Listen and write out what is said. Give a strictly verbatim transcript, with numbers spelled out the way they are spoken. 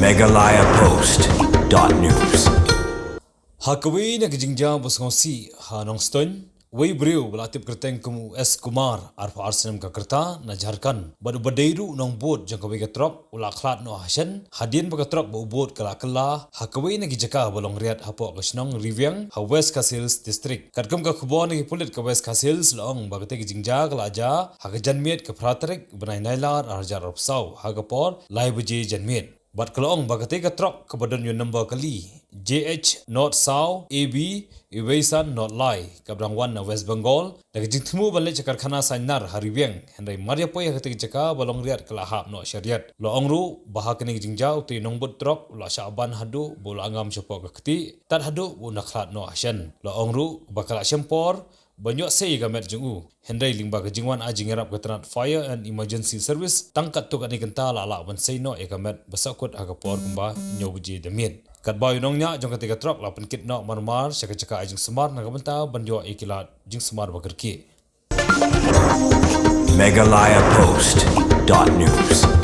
Meghalaya Post dot news. Ha kawei na ka jingjia ba sngewsih ha Nongstoiñ, wei briew ba la tip kyrteng kum u S Kumar, arphew ar snem ka rta, na Jharkhand, bad uba dei ruh u nongbud jong kawei ka trok, u la khlad noh ha shen hadien ba ka trok ba u bud ka la kylla ha kawei na ki jaka ba long riat hapoh ka shnong Riwiang ha West Khasi Hills District. Katkum ka khubor na ki pulit ka West Khasi Hills, la ong ba katei ka jingjia ka la jia ha ka janmiet ka phra tarik u bnai Nailar arhajar arphew saw ha ka por lai baje janmiet. Bad ka la ong ba katei ka trok kaba don ïa u number kali J H not saw A B wei san not lai, kaba dang wan na West Bengal, da ka jingthmu ban leit sha karkhana sainar ha Riwiang, hynrei mar ïa poi ha katei ka jaka ba long riat ka la hap noh sha riat. La ong ruh ba ha kane ka jingjia utei u nongbud trok u la shah ban haduh ba u la ngam shapoh ka kti, tad haduh ba u na khlad noh ha shen. La ong ruh ba ka la shem por ban ïoh sei ïa ka met jong u, hynrei lyngba ka jingwan ai jingïarap ka tnat Fire and Emergency Service, tang katto katne kynta la lah ban sei noh ïa ka met ba sahkut ha ka por kumba hynñiew baje da miet. Katba u nongñiah jong katei ka trok la pynkit noh marmar sha ka jaka ai jingsumar na ka bynta ban ïoh ïa ki lad jingsumar ba kyrkieh. Meghalaya Post dot news.